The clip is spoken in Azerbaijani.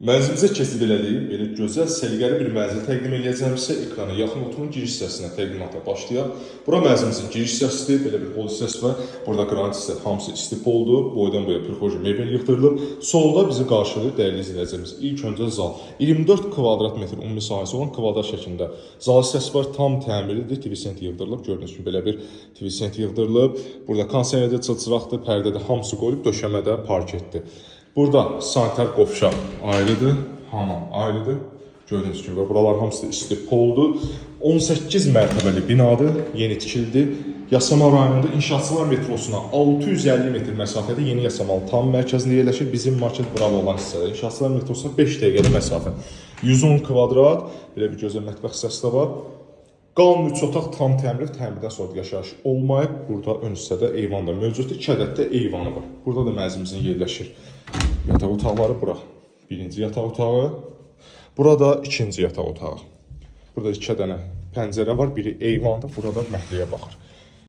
Mənzilimizə keçid elədik. Belə gözəl, səliqəli bir mənzil təqdim eləyəcəm sizə. Ekrana yaxın oturun, giriş hissəsinə təqdimata başlayaq. Bura mənzilimizin giriş hissəsidir. Belə bir hol hissəsi var. Burada qranit hissə hamısı istipoldur. Boydan boya prixoji mebel yığdırılıb. Solda bizi qarşılayır dəyərli izləyicimiz. İlk öncə zal. 24 kvadrat metr ümumi sahəsi olan kvadrat şəklində zal hissəsi var. Tam təmirlidir. TV sent yığdırılıb. Gördüyünüz kimi belə bir TV sent yığdırılıb. Burada kondisionerdə çılçıraqdır, pərdədə hamısı qoyulub, döşəmədə parketdir. Burada sanitar qovşaq ayrıdır, hamam ayrıdır. Gördüyünüz kimi və buralar hamısı da isti poldur. 18 mərtəbəli binadır, yeni tikildi. Yasamal rayonunda İnşaatçılar metrosuna 650 metr məsafədə Yeni Yasamal tam mərkəzində yerləşir. Bizim market Bravo olan hissədə. İnşaatçılar metrosuna 5 dəqiqəlik məsafə. 110 kvadrat, belə bir gözəl mətbəx hissəsi də var. Qalan 3 otaq tam təmirli, təmirdən sonra yaşayış olmayıb. Burada ön hissədə eyvan da mövcuddur. 2 ədəd də eyvanı var. Burada da mənzilimizin yerləşir. Yataq otaqları bura. Birinci yataq otağı. Burada ikinci yataq otağı. Burada iki dənə pəncərə var. Biri eyvanda, burada məhəlləyə baxır.